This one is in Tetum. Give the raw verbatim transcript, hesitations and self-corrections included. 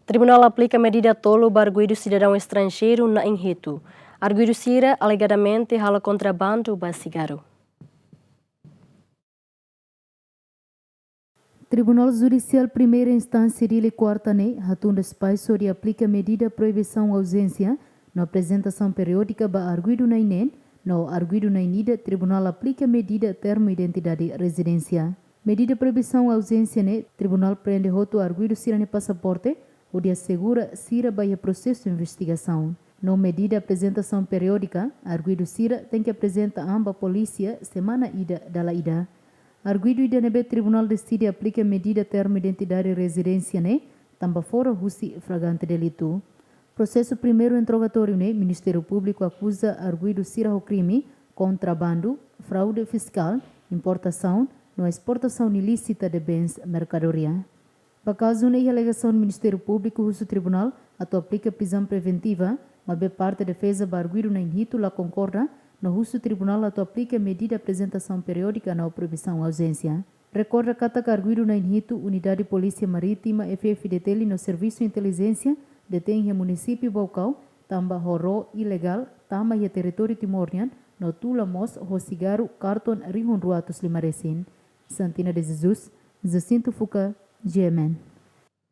Tribunál aplika medida tolu ba arguidu sidadaun estranjeiru na'in hitu. Arguidu sira alegadamente halo kontrabandu ba sigarru. Tribunál Judisiál Primeira Instánsia Dili Kuarta ne'e hatún despaxu hodi aplika medida proibisaun auzénsia no aprezentasaun periódika ba arguidu na'in neen no arguidu na'in ida. Tribunál aplika medida termu identidade rezidénsia. Medida proibisaun auzénsia ne'e, tribunál prende hotu arguidu sira-nia pasaporte hodi asegura sira ba iha prosesu investigasaun. No medida aprezentasaun periódika, arguidu sira tenke aprezenta an ba polísia semana ida dala ida. Arguidu ida ne'ebé tribunál deside aplika medida termu identidade rezidénsia ne'e tanba fora husi flagrante delitu. Prosesu primeiru interrogatóriu ne'e, Ministériu Públiku akuza arguidu sira ho krime kontrabandu, fraude fiskál, importasaun no esportasaun ilísita de bens merkadoria. Ba kazu ne'e, iha alegasaun Ministériu Públiku husu tribunál atu aplika prizaun preventiva, maibé parte defeza ba arguidu na'in hitu la konkorda, no husu tribunál atu aplika medida aprezentasaun periódika no proibisaun auzénsia. Rekorda katak arguidu na'in hitu, Unidade Polísia Marítima, F-FDTL no Servisu Intelijénsia detein iha munisípiu Baucau, tanba ho ró ilegál tama iha territóriu Timor nian, no tula mós ho sigarru karton rihun rua atus lima resin. Santina de Jesus, Jacinto Fuca, G M N.